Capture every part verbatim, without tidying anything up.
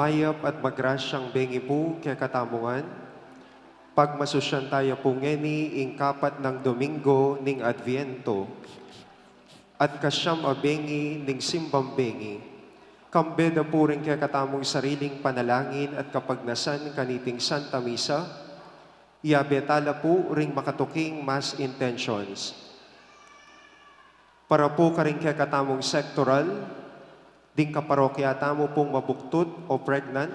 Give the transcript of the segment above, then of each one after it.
Mayap at magrasyang bengi pu kekatamu ngan. Pagmasusyan taya pu ngeni ing kapat nang Domingo ning Adviento at kasyam a bengi ning Simbang Bengi. Kambe da pu ring kekatamung sariling panalangin at kapagnasan kaniting Santa Misa, iabe tala pu ring makatuking mass intentions. Para pu karing kekatamung sektoral, ding kaparokya tamu pung mabuktut o pregnant,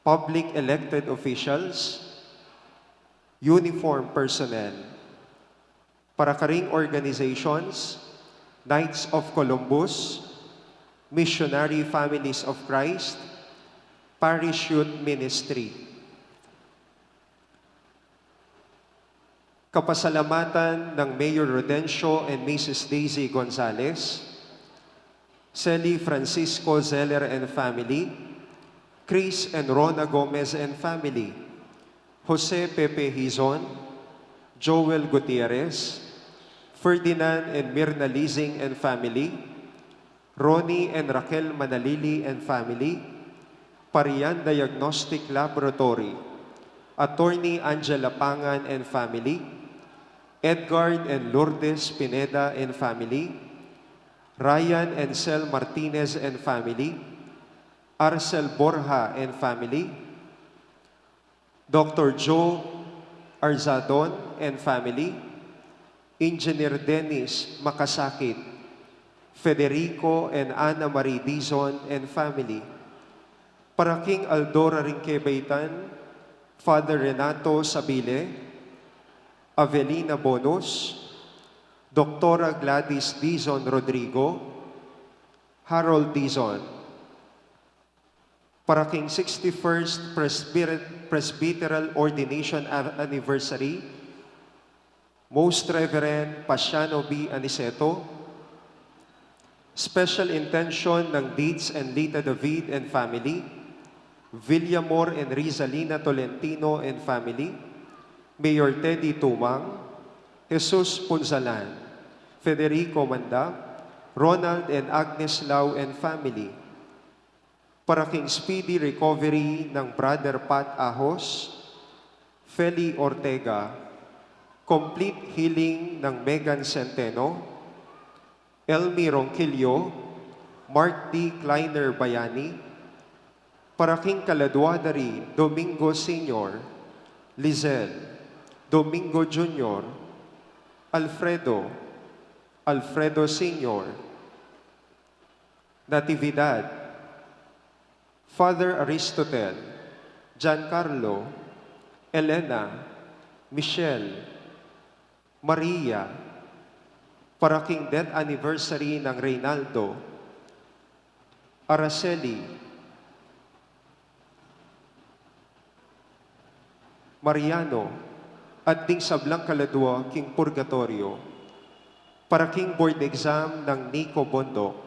public elected officials, uniform personnel. Para karing organizations, Knights of Columbus, Missionary Families of Christ, Parish Youth Ministry. Kapasalamatan nang Mayor Rodencio and Missus Daisy Gonzalez, Seli Francisco Zeller and family, Chris and Rona Gomez and family, Jose Pepe Hizon, Joel Gutierrez, Ferdinand and Mirna Lizing and family, Ronnie and Raquel Manalili and family, Parian Diagnostic Laboratory, Attorney Angela Pangan and family, Edgard and Lourdes Pineda and family, Ryan and Sel Martinez and family, Arcel Borja and family, Doctor Joe Arzadon and family, Engineer Dennis Makasakit, Federico and Ana Marie Dizon and family, para king aldo ra ring kebaitan, Father Renato Sabile, Avelina Bonus, Doktora Gladys Dizon Rodrigo, Harold Dizon, para king sixty-first Presbyter-, Presbyteral Ordination Av-, Anniversary, Most Reverend Pasiano B. Aniceto, special intention nang Deeds and Lita David and family, Villamor and Rizalina Tolentino and family, Mayor Teddy Tumang, Jesus Punzalan, Federico Manda, Ronald and Agnes Lau and family, para king speedy recovery nang Brother Pat Ahos, Feli Ortega, complete healing nang Megan Centeno, Elmi Ronquillo, Mark D. Kleiner Bayani, para king kaladua da ri Domingo Senior, Lizelle, Domingo Junior, Alfredo, Alfredo Senior, Natividad, Father Aristotel, Giancarlo, Elena, Michelle, Maria, para king death anniversary nang Reynaldo, Araceli, Mariano, at ding sablang kaladua king purgatorio, para king board exam nang Nico Bondo.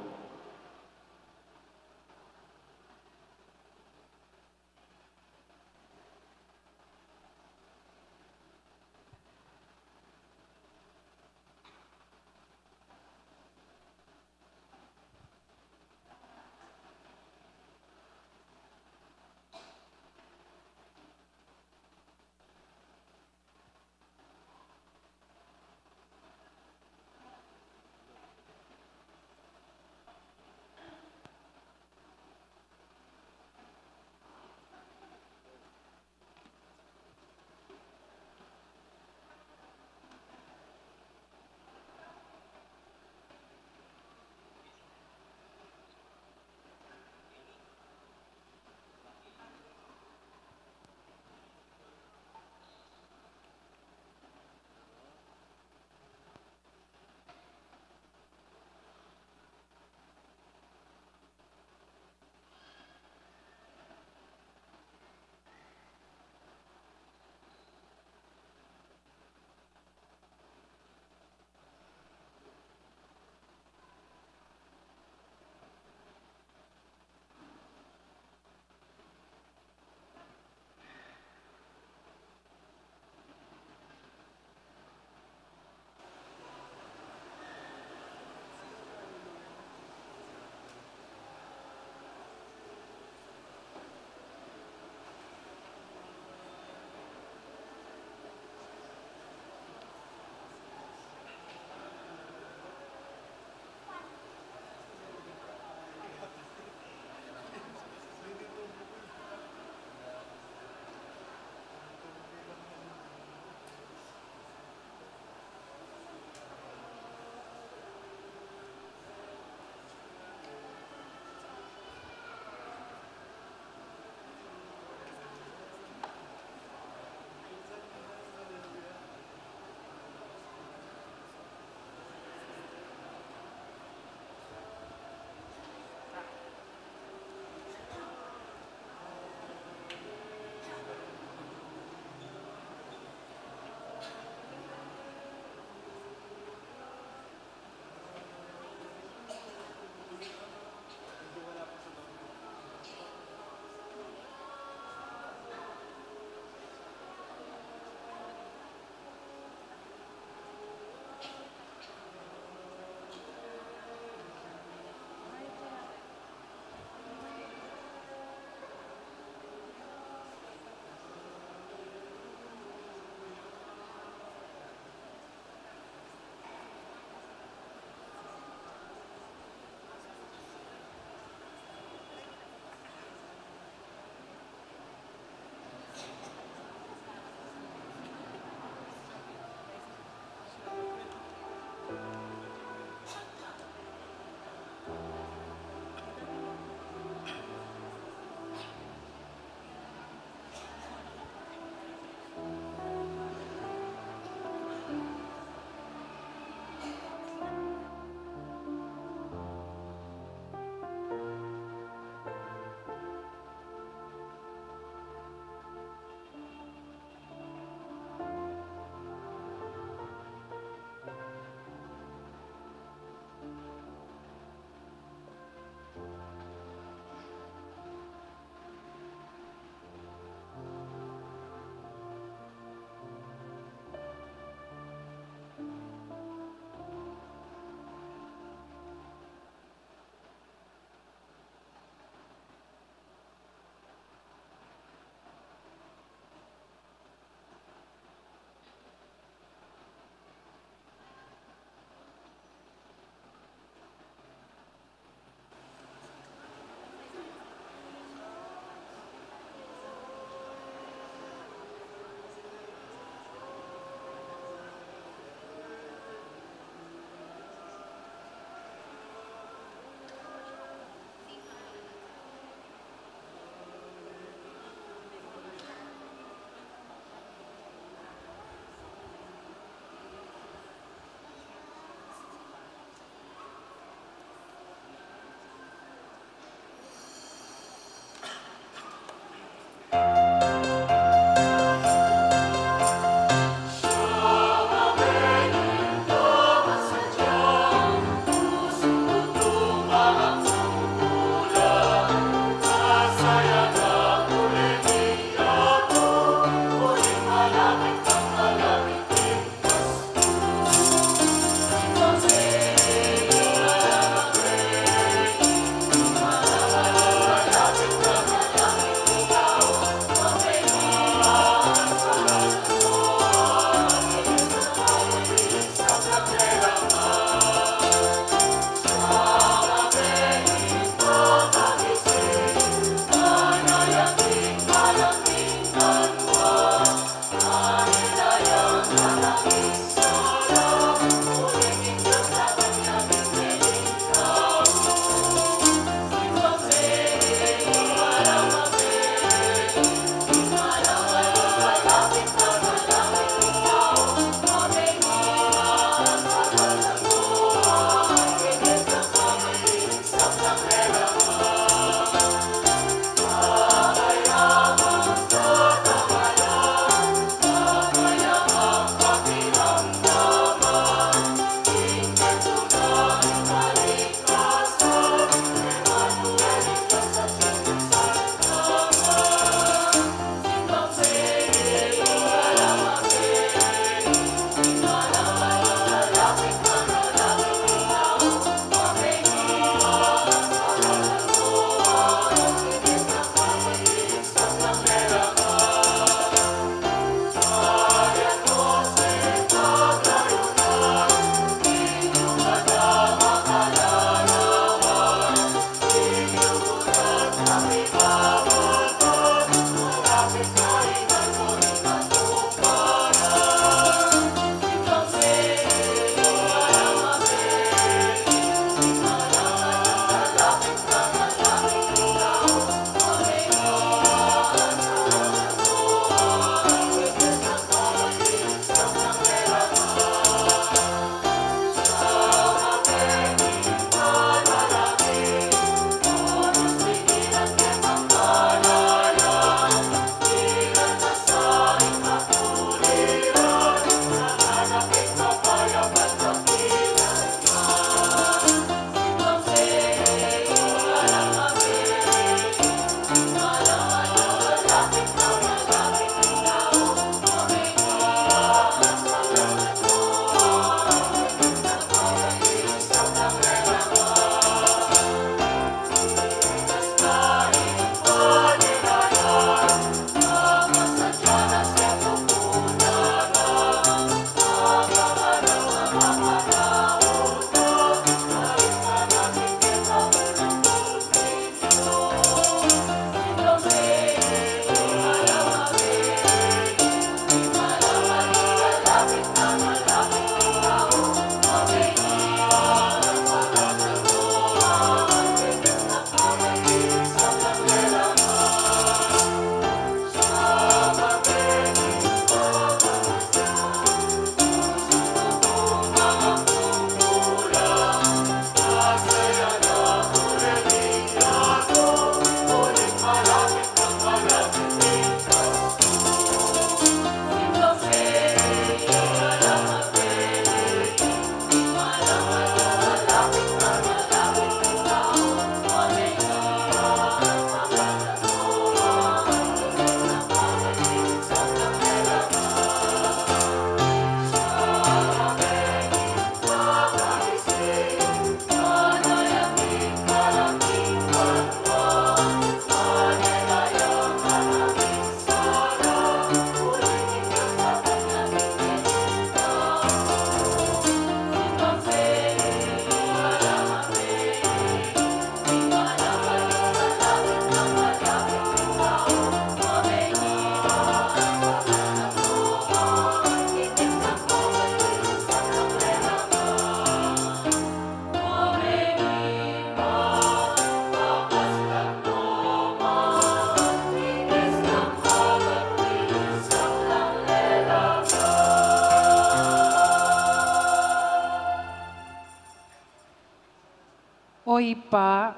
O Ibpa,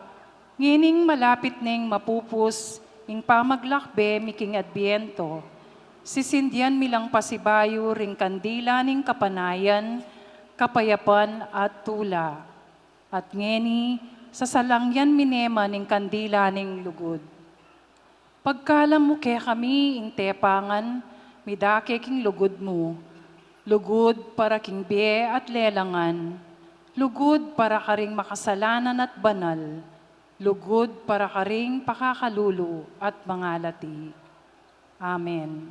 ngening malapit neng mapupus ing pamaglakbe mi king Adbiento, sisindian mi lang pasibayu ring kandila ning kapanayan, kapayapan at tula. At ngeni, Sasalangyan mi ne man ing kandila ning lugud. Pagkalam mu kekami ing tepangan midake king lugud mu, lugud para king bie at lelangan, lugud para karing makasalanan at banal, lugud para karing pakakalulu at mangalati. Amen.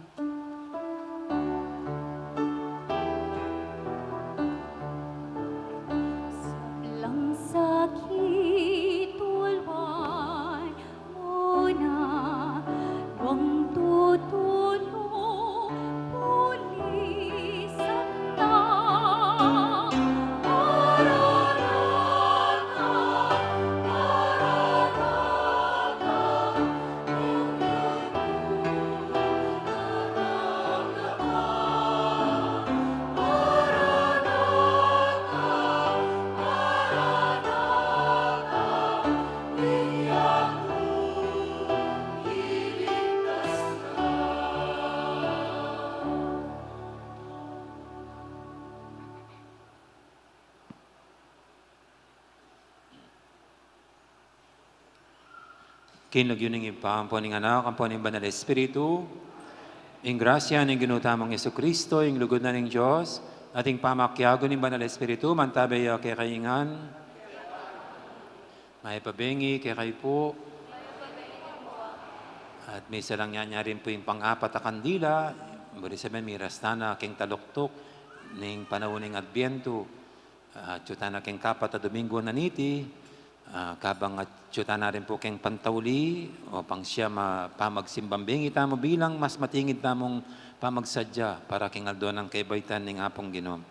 Sablang sakit tulwan mu na, luang tutulung pulisan na. Maranatha, Maranatha. King lagyu ning Ibpa, ampo ning Anak, ampo ning Banal Espiritu. Ing grasya ning Ginu tamung Jesucristo, ing lugud na ning Dios, at ing pamakiabe ning Banal Espiritu, mantabe ya kekayu ngan. Mayap a bengi kekayu pu. At misalang nyanya rin pu ing pangapat a kandila, buri sabian miras tana king taluktuk ning panaun ning Adbientu. Ah, atyu tana king kapat a Domingo na niti, ah, kabang atyu tana rin pu king pantauli, o pangsiam a pamagsimbang bengi tamu bilang mas matingid tamung pamagsadya para king aldo nang kebaitan ning Apung Ginu.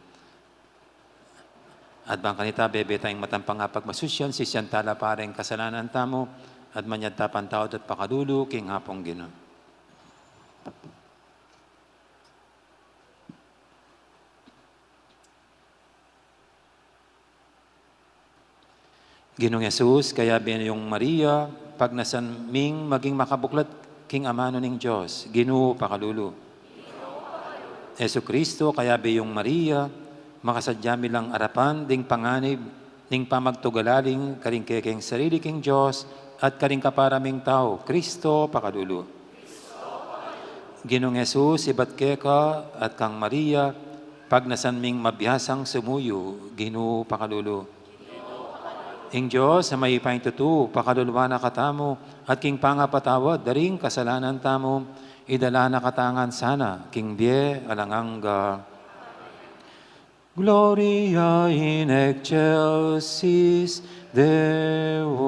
At bang kanita, bebe tayang matampang apagmasusian, sisian tala pa ring kasalanan tamu, at manyad ta pang patawad at pakalulu king Apung Ginu. Ginung Jesus, kayabe yung Maria, pagnasan ming maging makabuklat king amanu ning Dios, Ginu, pakalulu. Jesucristo, kayabe yung Maria, makasadya mi lang arapan ding panganib ning pamagtugalaling karing kekeng sarili king Dios at karing kapara ming tau, Cristo, pakalulu. Ginung Jesus, ibat keka at kang Maria, pagnasan ming mabiasang sumuyu, Ginu, pakalulu. Ing Dios a mayupayang tutu, pakaluluan na katamu, at king pangapatawad da ring kasalanan tamu, idala na katamu ngan sana king bie alang angga. Gloria in excelsis Deo.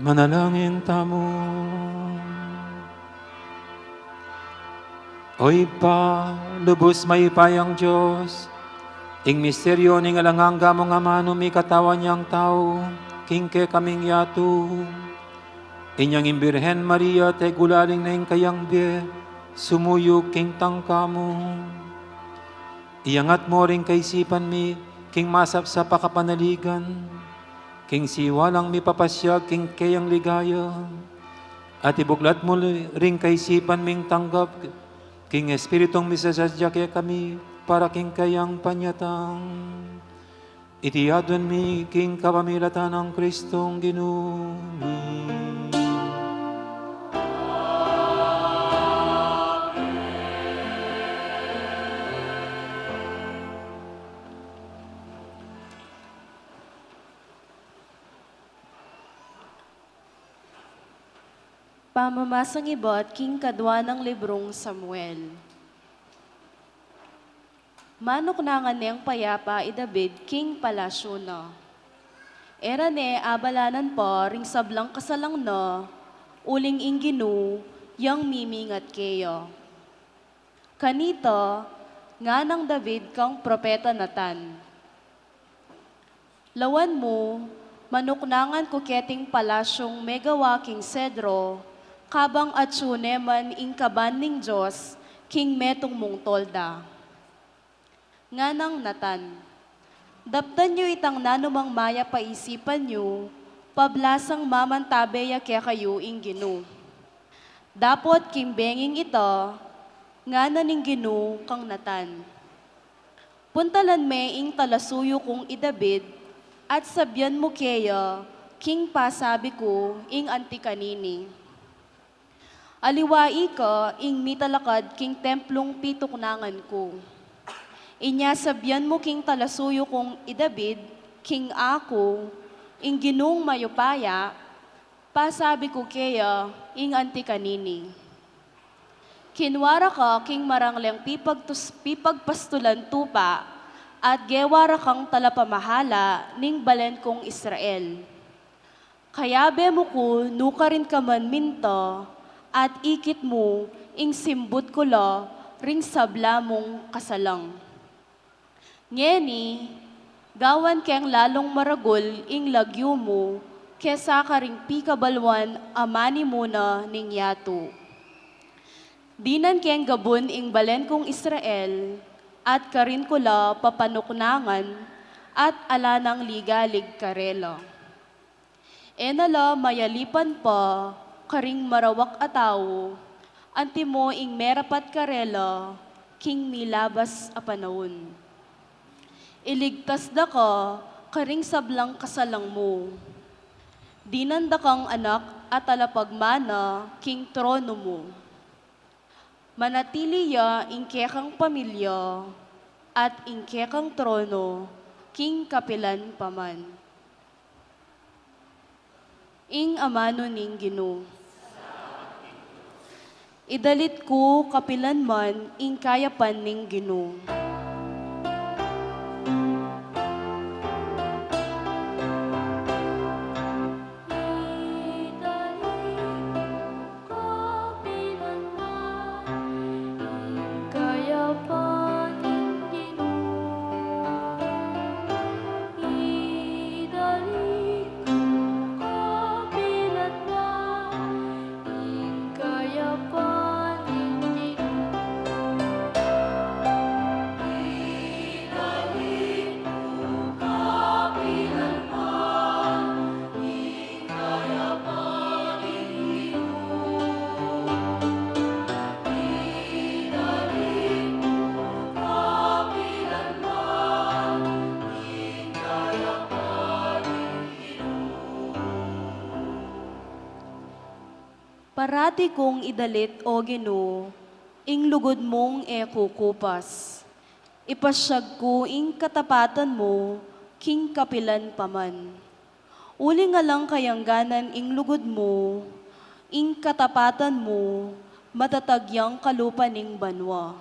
Manalangin tamu. O Ibpa, lubus mayupayang Dios, ing misteryu ning alang angga mung amanu mikatawan yang tau king kekaming yatu. Inyang ing Birhen Maria, tegulaling na ing kayang bie, sumuyu king tangka mu. Iyangat mu ring kaisipan mi king masapsap a kapanaligan, king siwalang mipapasyag king keyang ligaya, at ibuklat mu ring kaisipan ming tanggap king Espiritung misasadya kekami para king kayang panyatang. Iti adwan mi king kapamilatan nang Kristong Ginu mi. Pamamasang ibat king kadwa nang librung Samuel. Manuknangan neng payapa i David king palasyu na. E ra ne abalanan pa ring sablang kasalang na, uling ing Ginu yang mimingat keya. Kanita, nganang David kang propeta Natan, "Lawan mu, manuknangan ku keting palasyung megawa king sedro, kabang atyu ne man ing kaban ning Dios king metung mung tolda." Nganang Natan, "Daptan yu itang nanumang mayap a isipan yu, pablasang mamantabe ya kekayu ing Ginu." Dapot king benging ita, ngana ning Ginu kang Natan, "Puntalan me ing talasuyu kung i David, at sabian mu keya king pasabi ku ing anti kanini. Aliwa ika ing mitalakad king templung pituknangan ku. Inya sabian mu king talasuyu kung i David, king aku, ing Ginung mayupaya, pasabi ku keya ing anti kanini: Kinwa ra ka king marangleng pipagtus-, pipagpastulan tupa, at gewa ra kang talapamahala ning balen kung Israel. Kayabe mu ku nukarin ka man minta, at ikit mu ing simbut ku la ring sabla mung kasalang. Ngeni, gawan keng lalung maragul ing lagyu mu kesa karing pikabaluan a manimuna ning yatu. Dinan keng gabun ing balen kung Israel, at karin ku la papanuknangan, at ala nang ligalig karela. E na la mayalipan pa karing marawak a tau, antimo ing merapat karela king milabas a panaun. Iligtas da ka karing sablang kasalang mu. Dinan da kang anak a talapagmana king trono mu. Manatili ya ing kekang pamilya at ing kekang trono king kapilan pa man." Ing amanu ning Ginu. Idalit ku kapilan man ing kayapan ning Ginu. Parati kung idalit, O Ginu, ing lugud mung e kukupas. Ipasyag ku ing katapatan mu king kapilan pa man. Uling alang kayangganan ing lugud mu, ing katapatan mu, matatag yang kalupa ning banua.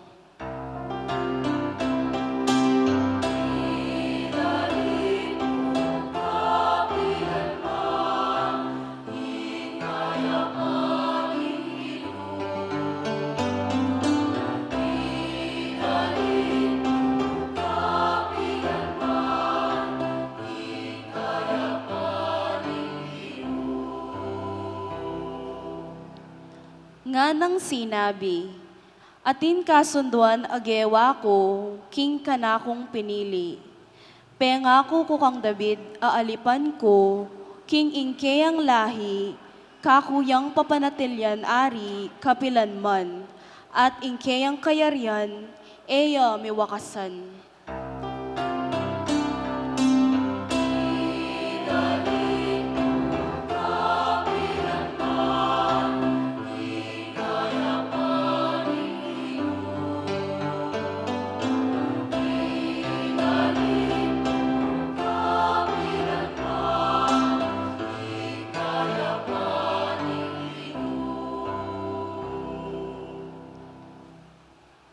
Nganang sinabi, atin kasunduan a gewa ku king kanakung pinili. Pengaku ku kang David a alipan ku, king ing keyang lahi, kaku yang papanatilian ari kapilan man, at ing keyang kayarian, e ya miwakasan.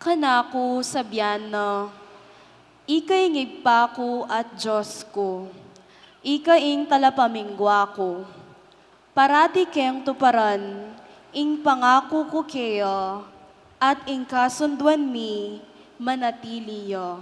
Kanaku sabian na, ika ing Ibpa ku at Dios ku, ika ing talapamingwa ku. Parati keng tuparan ing pangaku ku keya, at ing kasunduan mi manatili ya.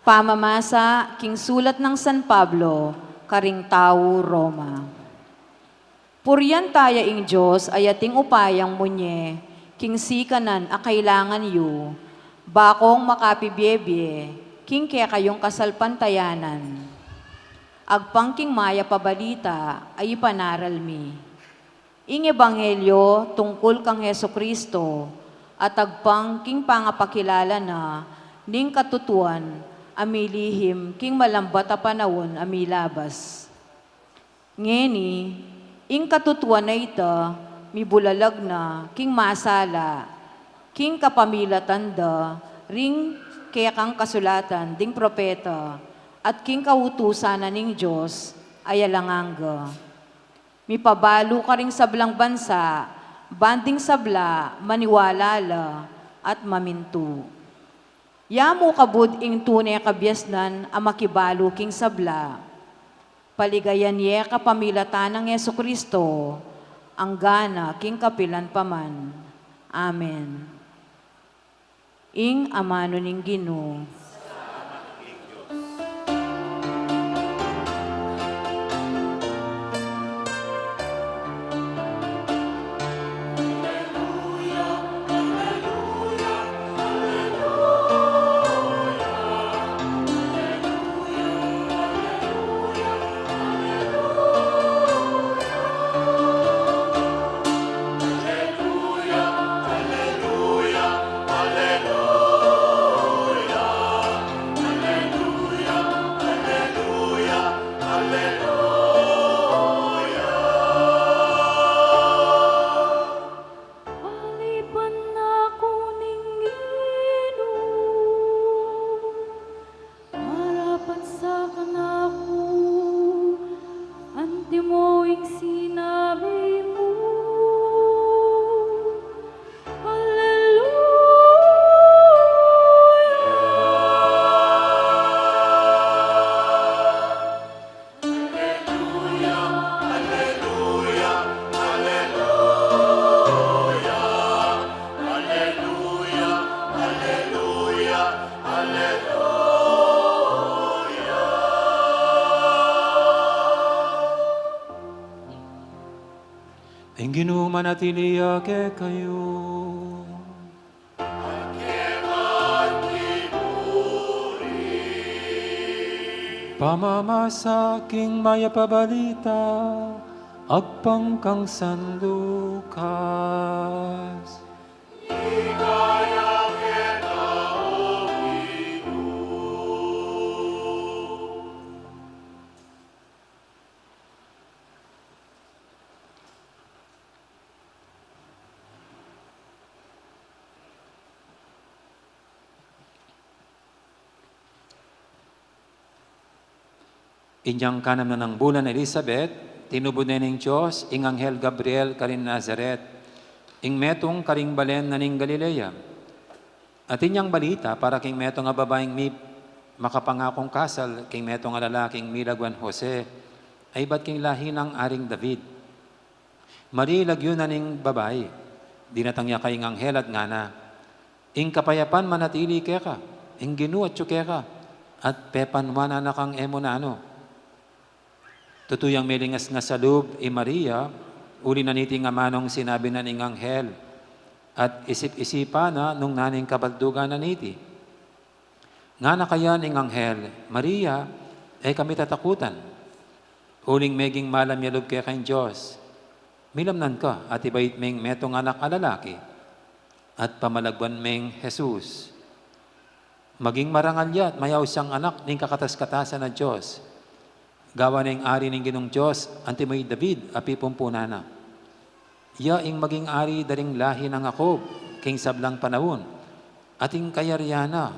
Pamamasa king sulat nang San Pablo karing tau Roma. Purian taya ing Dios a ating upayang munye king sikanan a kailangan yu, bakong makapibiebie king kekayung kasalpantayanan. Agpang king mayap a balita a ipanaral mi. Ing ebanghelyo tungkul kang Jesucristo, at agpang king pangapakilala na ning katutuan a milihim king malambat a panaun a milabas. Ngeni, ing katutuan a ita mibulalag na king masala, king kapamilatan da ring kekang kasulatan ding propeta, at king kautusan na ning Dios a alang angga. Mipabalu karing sablang bansa, ban ding sabla maniwala la at mamintu. Ya mu kabud ing tune kabiasnan a makibalu king sabla. Paligayan ye kapamilatan nang Jesucristo, anggana king kapilan pa man. Amen. Ing amanu ning Ginu. Alipan na ku ning Ginu, marapat sa kanaku, antimo ing sinabi mu. Alleluia. Ing Ginu manatili ya kekayu. Pamamasa king mayap a balita agpang kang San Lucas. Inyang kanam na nang bulan Elisabet, tinubud ne ning Dios ing anghel Gabriel karin Nazaret, ing metung karing balen na ning Galilea. At inyang balita para king metung a babaing mi makapangakung kasal king metung a lalaking milagwan Jose, a ibat king lahi nang Aring David. Mari lagyu na ning babai, dinatang ya kang anghel at ngana, "Ing kapayapan manatili keka, ing Ginu atyu keka, at pepanuan na kang e mu nanu." Tutu yang milingasngas a lub i Maria, uli na niting amanung sinabi na ning anghel, at isip-isipan na nung nanung kabaldugan na niti. Ngana kaya ning anghel, "Maria, e ka mitatakutan. Uling meging malam ya lub keka ing Dios. Milamnan ka, at ibait meng metung anak a lalaki, at pamalagwan meng Jesus. Maging marangal ya, at mayaus yang anak ning kakatas-katasan a Dios. Gawan neng ari ning Ginung Dios, antimo i David a pipumpunan na. Ya ing maging ari da ring lahi nang Jacob, king sablang panaun, at ing kayarian na,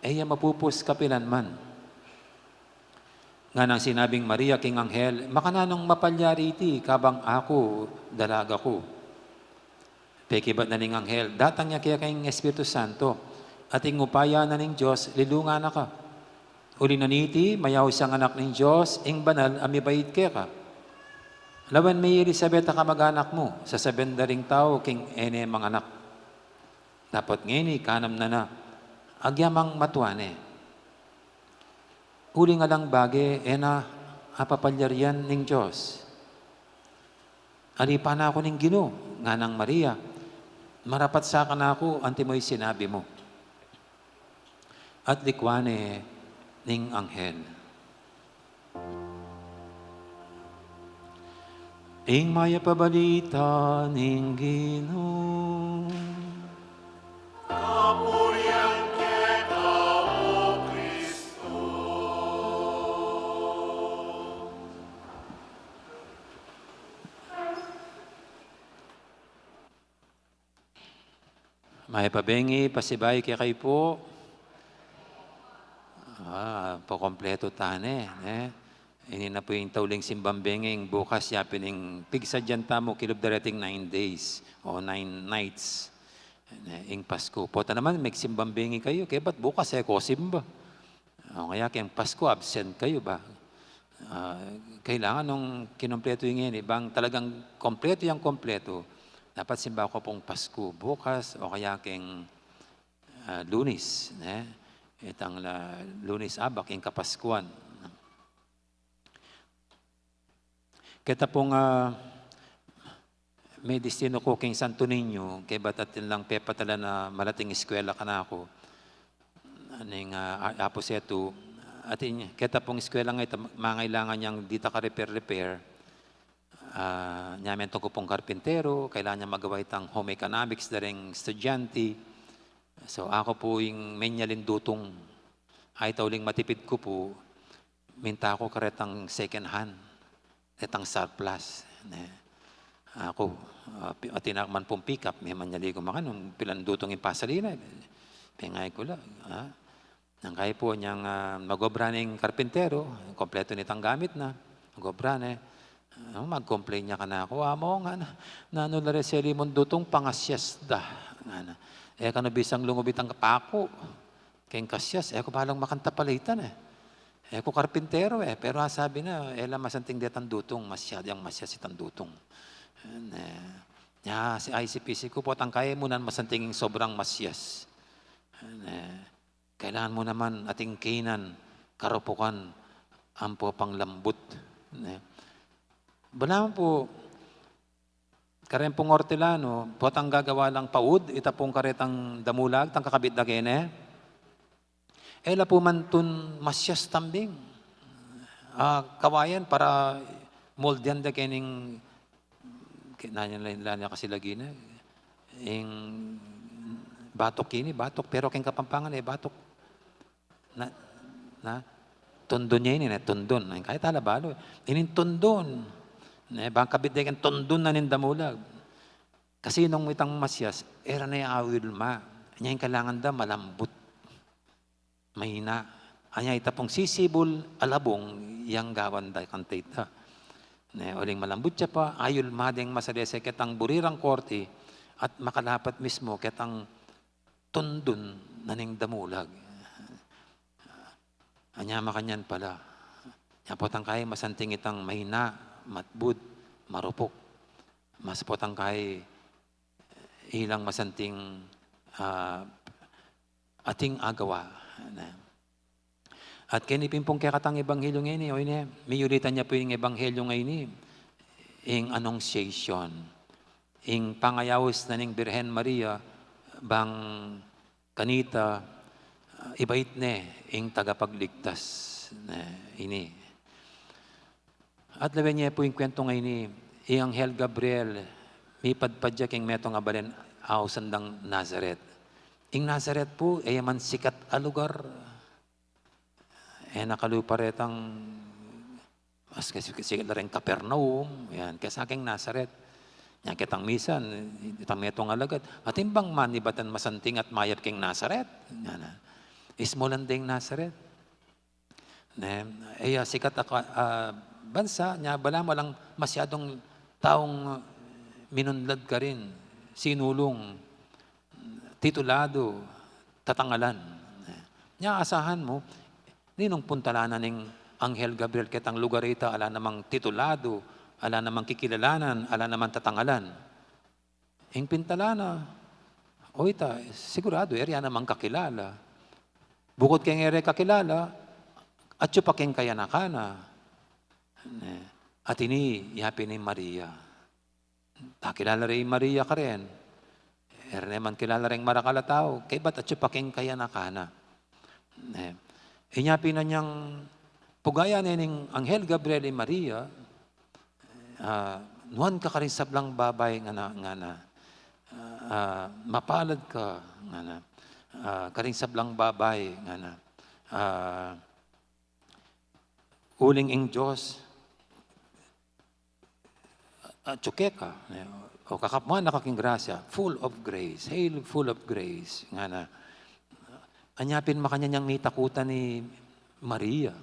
e ya mapupus kapilanman." Nganang sinabing Maria king anghel, "Makananung mapalyari iti, kabang aku dalaga ku?" Pekibat na ning anghel, "Datang ya keka ing Espiritu Santo, at ing upaya na ning Dios lilungan na ka. Uli na niti, mayaus yang anak ning Dios, ing banal a mibait keka. Lawen me i Elisabet a kamag-anak mu, sasabian da ring tau king e ne manganak. Dapot ngeni, kanam na na, agyamang matua ne. Uling alang bage, e na apapalyarian ning Dios. Alipan na ku ning Ginu," nganang Maria, "marapat sa kanaku antimo i sinabi mu." At likwan ne ning anghel. Ing mayap a balita ning Ginu. Kapurian keka, O Kristo. Mayap a bengi, pasibayu kekayu pu. Ah, pakompletu tane, ne? Ini na pu ing tauling simbang bengi, ing bukas ya pin ing pigsadyan tamu, kilub da reting nine days o nine nights. Ne, ing Pasku. Pota naman, megsimbang bengi kayu, kaybat bukas e ko simba. O kaya keng Pasku, absent kayu ba? Ah, kailangan nung kinompletu ing ini, bang talagang kompletu yang kompletu, dapat simba ko pung Pasku bukas o kaya keng, ah, Lunes, ne? Itang la-, Lunes abak, ing Kapaskuan. Keta pung, ah, me destinu ku king Santo Niño, kaybat atin lang pepatalan a malating eskwela kanaku. Ning, ah, a-, Apo Setu, atin, keta pung eskwela nga ita, mangailangan yang dita ka-repair-repair. Ah, nya mentung ku pung karpintero, kailangan yang magawa itang home economics da ring estudyante. So, aku pu ing menyalin dutung. Ay, tauling matipid ku pu, minta ku karetang second hand, retang surplus, ne. Aku, ah, pi-, atin aku man pung pick-up, me manyali ku makanung pilan dutung ing pasalina, pengay ku la, ah. Nang kayi pu nyang, ah, mag-obra ning karpintero, kompletu nitang gamit na, mag-obra ne. Ah, mag-complain ya kanaku, "Amo," ngana, "nanu la re seli mung dutung, pangasyas da," ngana. "E kanu bisang lungub itang paku keng kasyas, e ku balang makanta palitan e. E ku karpintero e." Pero asabi na, "E la masanting detang dutung, masyadong masyas itang dutung." Ne, nya, si, ay, isip-isip ku, "Potang kayi mu nan masanting ing sobrang masyas." Ne, kailangan mu naman atin kaynan karupukan ampo panglambut. Ne. Balamu pu, kareng pung ortelano, potang gagawa lang paud, ita pung karetang damulag, tang kakabit da kene. E la pu mantun masyas tambing. Ah, kawayan para moldean da kening, ke-, nanu la, nanu kasi lagi na, ing batok ini, batok, pero keng Kapampangan e batok. Na, na, tundun ya ini, ne, tundun. Ing kaya tala balu, ining tundun. Ne, bang kabit de keng tundun na ning damulag. Kasi nung itang masyas, e ra ne awil ma. Nya ing kailangan da, malambut. Mahina. Anya ita pung sisibul a labung yang gawan da kanta ita. Ne, uling malambut ya pa, ayul madeng masalese ketang buri rang korte, at makalapat mismu ketang tundun na ning damulag. Anya makanyan pala. Nya potang kai masanting itang mahina, matbud, marupuk. Mas potang kai ilang masanting, ah, ating agawa. Ne. At keni pin pung kekatang ebanghelyo ngeni, o ine, miyulitan ya pu ing ebanghelyo ngeni, ing Annunciation. Ing pangayaus na ning Birhen Maria, bang kanita, ah, ibait ne, ing tagapagligtas ne ini. At lawen ye pu ing kwentu ngeni, ing Anghel Gabriel, mipadpad ya king metung a balen ausan dang Nazaret. Ing Nazaret pu, e ya man sikat a lugar. E na kalupa retang, mas kasi, kasi la reng Capernaum, yan, kesa king Nazaret. Nya ketang misan, itang metung a alagad, atin bang manibatan masanting at mayap king Nazaret? Yan na. Ismu lang deng Nazaret. Ne, e ya sikat a ka-, a, bansa, nya balamu alang masyadung taung minunlad karin, sinulung, titulado, tatangalan. Nya asahan mu, ninung puntalan na ning Anghel Gabriel ketang lugar a ita, ala namang titulado, ala namang kikilalanan, ala namang tatangalan. Ing pintalan na, o ita, sigurado, e ra ya namang kakilala. Bukut keng e ra kakilala, atyu pa keng kayanakan na. Ne, at ini, yapin i Maria. Kakilala re i Maria karen. E ra ne man kilala reng marakal a tau, kaybat atyu pa keng kayanakan na. Ne. Inya pin anyang pugayan ne ning Anghel Gabriel i Maria, ah, nuan ka karing sablang babai ngana, ngana, ah, mapalad ka, ngana, ah, karing sablang babai, ngana, ah, uling ing Dios atyu keka, ne, o kakapman na ka king grasya, full of grace, hail, full of grace, ngana. Anya pin makanyan yang mitakutan i Maria,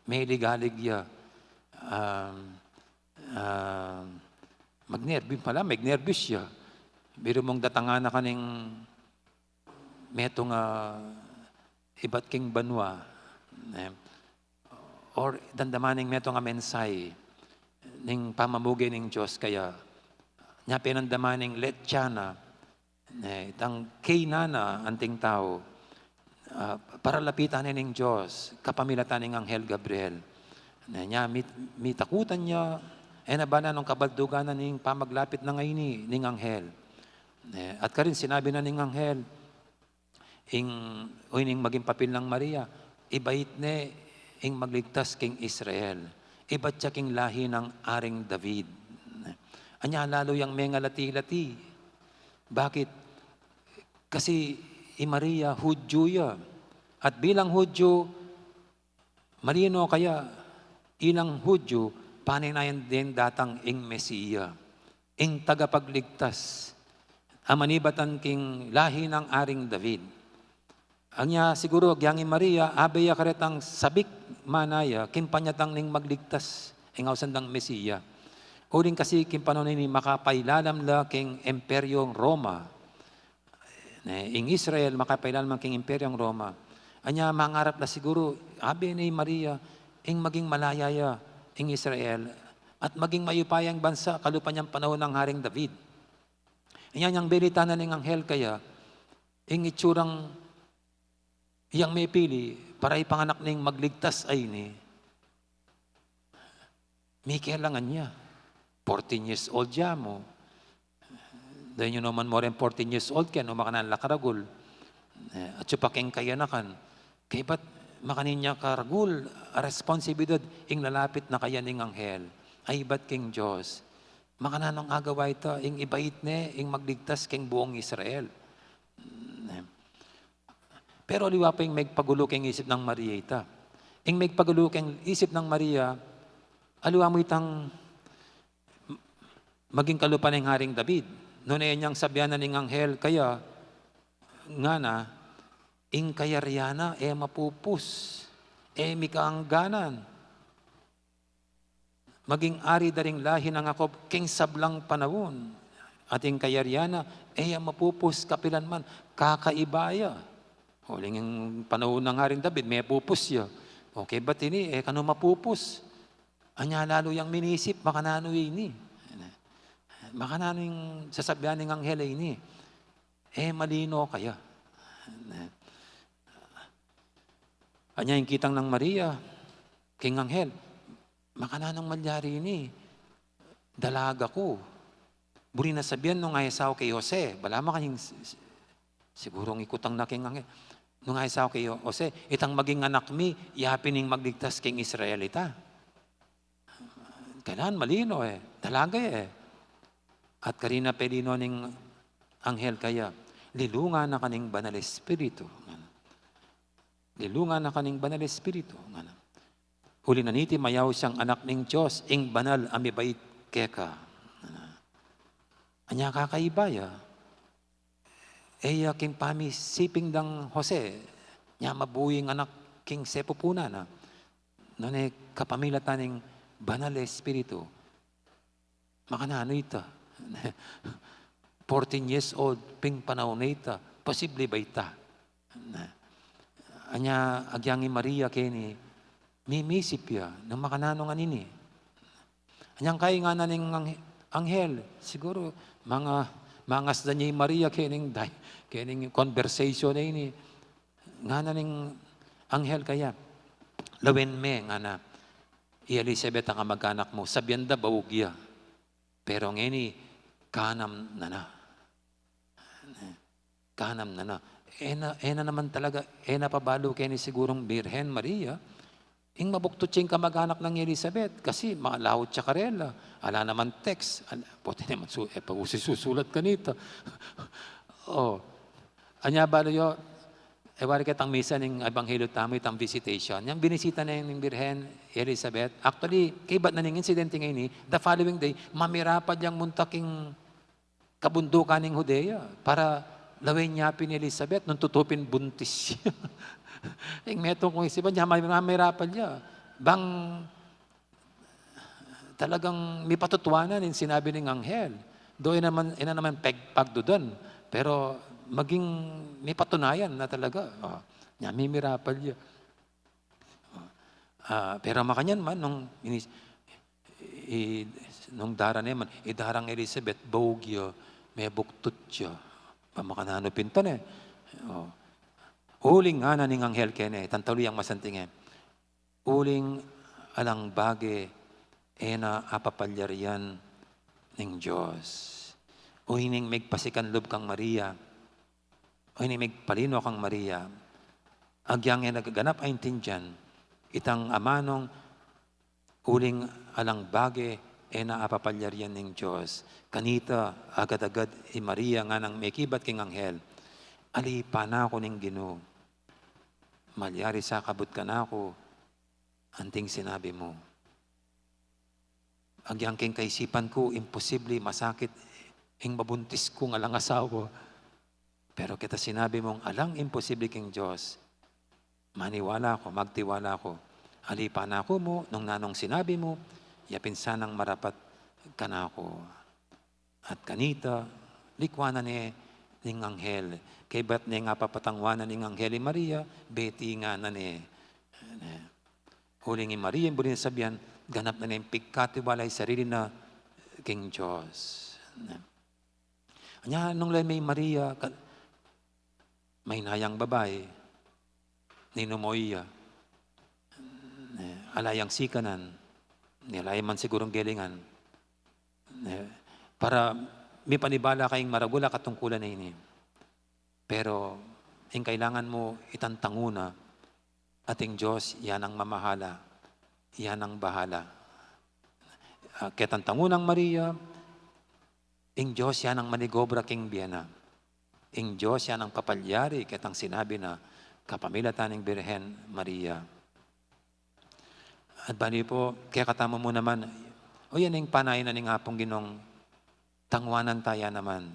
meligalig ya, um, um, magnerbi-, pala, magnerbius ya. Biru mung datangan na ka ning metung a ibat king banua, ne, or damdaman ing metung a mensahe ning pamamuge ning Dios kaya, nya pin damdaman ing letsa na, ne, itang keyna na anting tau, ah, paralapitan ne ning Dios kapamilatan ning Anghel Gabriel. Ne, nya mit-, mitakutan ya, e na bana nung kabaldugan na ning pamaglapit na ngeni ning Anghel. Ne, at karin sinabi na ning Anghel, ing, o ining maging papil nang Maria, ibait ne ing magligtas king Israel. Ibat ya king lahi nang Aring David. Anya lalu yang mengalati-lati. Bakit? Kasi i Maria, Hudyu ya. At bilang Hudyu, malino kaya ilang Hudyu, paninayan deng datang ing Mesia, ing tagapagligtas, a manibatan king lahi nang Aring David. Anya siguru, agyang i Maria, abe ya karetang sabik manaya, king panyatang ning magligtas, ing ausan dang Mesia. Uling kasi king panaun ini makapailalam la king Imperyong Roma. Ne, ing Israel, makapailalam king Imperyong Roma. Anya mangarap la siguru, abe ne i Maria, ing maging malaya ya ing Israel, at maging mayupayang bansa, kalupa niyang panaun nang Haring David. Anya nyang belitan na ning anghel kaya, ing itsurang iyang mepili, para ipanganak ning magligtas a ini, mikelangan ya. Fourteen years old ya mu. Dahil nyo naman mo rin fourteen years old, kaya no makanan la karagul. Eh, atyu pa keng kayanakan. Kaybat makanan ya karagul a responsibilidad, ing lalapit na kaya ning anghel. Ay, ibat keng Dios. Makananu nang agawa ita, ing ibait ne, ing magligtas keng buong Israel. Pero aliwa pa ing megpagulu keng isip nang Maria ita. Ing megpagulu keng isip nang Maria, aliwa mu itang maging kalupa neng Haring David. Nune nyang sabian na ning anghel kaya, ngana, ing kayarian na e mapupus. e mika angganan. Maging ari da ring lahi nang Jacob king sablang panaun. At ing kayarian na, e ya mapupus kapilanman, kakaiba ya. Uling ing panaun na nga ring David, mepupus ya. Okay, ba't ini, e kanu mapupus? Anya lalu yang minisip, makananu ini? Makananu ing sasabian ning anghel a ini? E malino kaya. Anya ing kitang nang Maria king anghel, makananung malyari ini? Dalaga ku. Buri na sabian nung asawa ke i Jose, balamu kayang s-, s-, sigurung ikutang na king anghel. Nung asawa ke i Jose, itang maging anak mi, yapin ing magligtas king Israel ita. Kailangan malino e, dalaga e. At karina pelino ning anghel kaya, lilungan na ka ning Banal Espiritu. Lilungan na ka ning Banal Espiritu. Uli na niti mayaus yang anak ning Dios, ing banal a mibait keka. Anya kakaiba ya. E ya king pamisiping dang Jose, nya mabuing anak king sepupunan na. Nune kapamilatan ning Banal Espiritu. Makananu ita? Fourteen years old, ping panaun na ita, posible ba ita? Anya agyang i Maria keni, mimisip ya, nung makananu ngan ini? Anyang kaingana ning ang-, anghel, siguru, manga, mangasdan ya i Maria kening day-, kening conversation a ini. Ngana ning anghel kaya, lawen me, ngana, i Elizabeth a kamag-anak mu, sabian da baug ya. Pero ngeni, kanam na na. Kanam na na. E na, e na naman talaga, e na pa balu keni sigurung Birhen Maria. Ing mabuktot ya ing kamag-anak nang Elizabeth, kasi malaut ya karela. Ala naman text. Ala, bote naman su-, e pa usu susulat kanita. O. Anya balu yu, e wari ketang misa ning Ebanghelyo tamu, itang visitation. Yang binisita na ning Birhen Elizabeth. Actually, kaybat na ning insidente ngeni, the following day, mamirapal yang munta king kabundukan ning Judea para lawen ya pin i Elizabeth nung tutu pin buntis ya. Ing metung kung isipan, nya mamirapal ya. Bang talagang mipatutuanan ing sinabi ning anghel. Do e na naman, e na naman peg-, pagdudan, pero maging mipatunayan na talaga. O, nya mimirapal ya. Ah, pero makanyan man, nung inis-, i-, nung dara ne man, idarang Elizabeth, baug ya, mebuktot ya. Ba makananu pinta ne? O. Uling ngana ning anghel keni, itang tauli yang masanting e. Uling alang bage, e na apapalyarian ning Dios. O ining megpasikan lub kang Maria, o ining megpalino kang Maria, agyang e na gaganap a intindian, itang amanung uling alang bage, e na apapalyarian ning Dios. Kanita, agad-agad i Maria nganang mekibat king anghel, alipan na ku ning Ginu. Malyari sa kabud kanaku anting sinabi mu. Agyang king kaisipan ku, imposible, masakit ing mabuntis kung alang asawa. Pero keta sinabi mung alang imposible king Dios, maniwala ku, magtiwala ku. Alipan na ku mu nung nanung sinabi mu, ya pin sanang marapat kanaku. At kanita, likwan na ne ning anghel. Kaybat ne nga papatangwanan ning anghel i Maria, beti ngana ne. Uling i Maria, ing buri nang sabian, ganap na neng pigkatiwala i sarili na king Dios. Anya, nung lawen me i Maria, ka-, mahinayang babai, ninumoy ya. Ala yang sikanan, ala ya man sigurung gelingan. Para mipanibala kayang maragul a katungkulan a ini. Pero, ing kailangan mu itang tanguna, at ing Dios, ya nang mamahala, ya nang bahala. Ah, ketang tangunang Maria, ing Dios ya nang manigobra king bie na. Ing Dios ya nang papalyari ketang sinabi na kapamilatan ning Birhen Maria. At bali pu, kekatamu mu naman, o yan ing panayan na ning Apung Ginung tangwanan ta ya naman,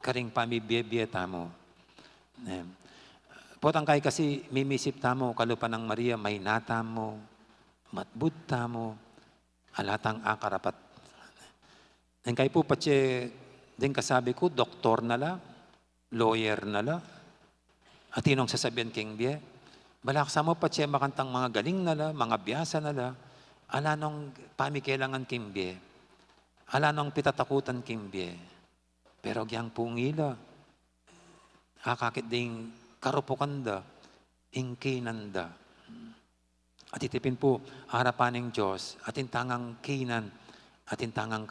karing pamibie-bie tamu. Eh, Potang kay kasi mimisip tamu, kalupa nang Maria, mayna tamu, matbud tamu, ala tang akarapat. Neng kay pu patse, deng kasabi ku, doktor na la, lawyer na la, atin nong sasabian king bie. Balak sa mu patse makantang mangagaling na la, mangabiasa na la, ala nong pamikelangan king bie. Ala nong pitatakutan king bie. Pero agyang pung ila, akakit ding karupukan da, ing kinan da. At iti pin pu, arapan ning Dios, atin tangang kinan, atin tangang